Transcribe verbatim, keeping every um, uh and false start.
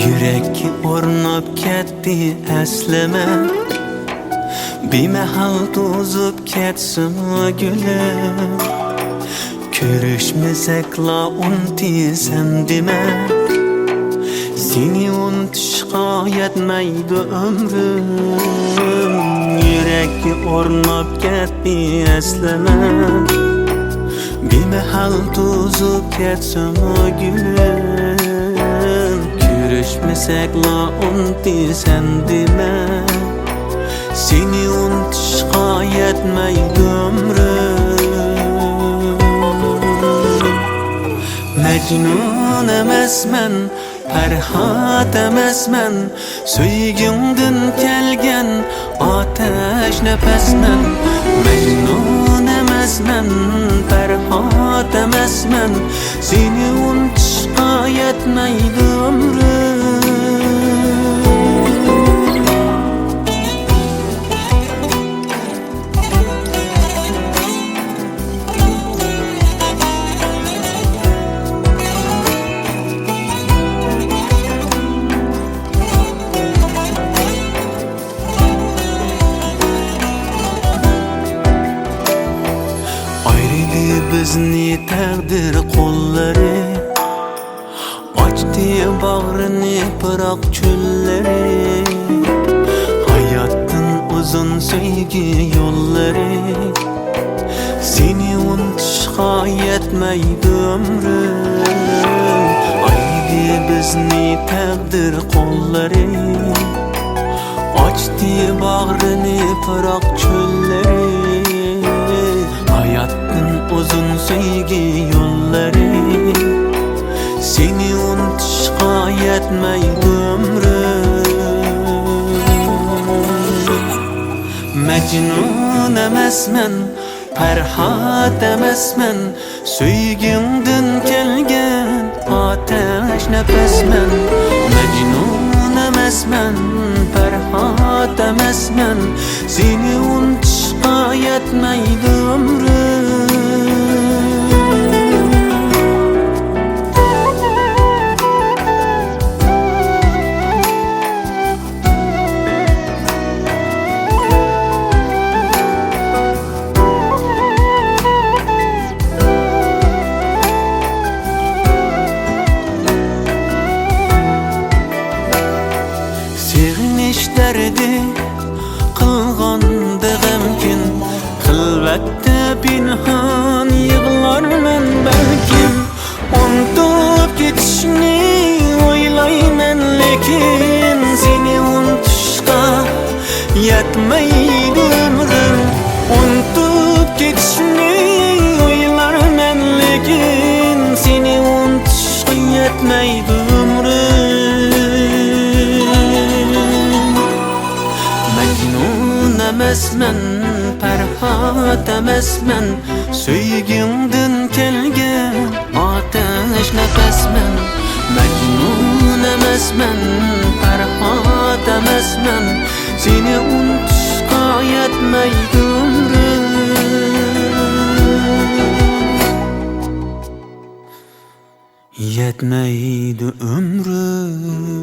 يۈرەككە ئورناپ كەتتى ئەسلىمە، بىمەھەل توزۇپ كەتسىمۇ گۈلۈم، كۆرۈشمىسەكلا ئۇنتىسەن دېمە، سېنى ئۇنتۇشقا يەتمەيدۇ ئۆمرۈم. يۈرەككە ئورناپ كەتتى ئەسلىمە، بىمەھەل توزۇپ كەتسىمۇ گۈلۈم، كۆرۈشمىسەكلا ئۇنتىسەن دېمە، سېنى ئۇنتۇشقا يەتمەيدۇ ئۆمرۈم. مەجنۇن ئەمەسمەن، پەرھات ئەمەسمەن، سۆيگۈڭدىن كەلگەن ئاتەش نەپەسمەن. مەجنۇن ئەمەسمەن، پەرھات ئەمەسمەن، سېنى ئۇنتۇشقا يەتمەيدۇ ئۆمرۈم. ئايرىدى بىزنى تەقدىر قوللىرى، ئاچتى باغرىنى پىراق چۆللىرى، ھاياتتىن ئۇزۇن سۆيگۈ يوللىرى، سېنى ئۇنتۇشقا يەتمەيدۇ ئۆمرۈم. ئايرىدى بىزنى تەقدىر قوللىرى، ئاچتى باغرىنى پىراق چۆللىرى، ھاياتتىن ئۇزۇن سۆيگۈ يوللىرى، سېنى ئۇنتۇشقا يەتمەيدۇ ئۆمرۈم. مەجنۇن ئەمەسمەن، پەرھات ئەمەسمەن، سۆيگۈڭدىن كەلگەن ئاتەش نەپەسمەن. مەجنۇن ئەمەسمەن، پەرھات ئەمەسمەن، سېنى ئۇنتۇشقا يەتمەيدۇ ئۆمرۈم. سېغىنىش دەردى قىلغاندا غەمكىن، خىلۋەتتە پىنھان يىغلارمەن بەلكىم. ئۇنتۇپ كېتىشنى ئويلايمەن، لېكىن سېنى ئۇنتۇشقا يەتمەيدۇ ئۆمرۈم. ئۇنتۇپ كېتىشنى ئويلارمەن، لېكىن سېنى ئۇنتۇشقا يەتمەيدۇ ئۆمرۈم. مەجنۇن ئەمەسمەن، پەرھات ئەمەسمەن، سۆيگۈڭدىن كەلگەن ئاتەش نەپەسمەن. مەجنۇن ئەمەسمەن، پەرھات ئەمەسمەن، سېنى ئۇنتۇشقا يەتمەيدۇ ئۆمرۈم. يەتمەيدۇ ئۆمرۈم.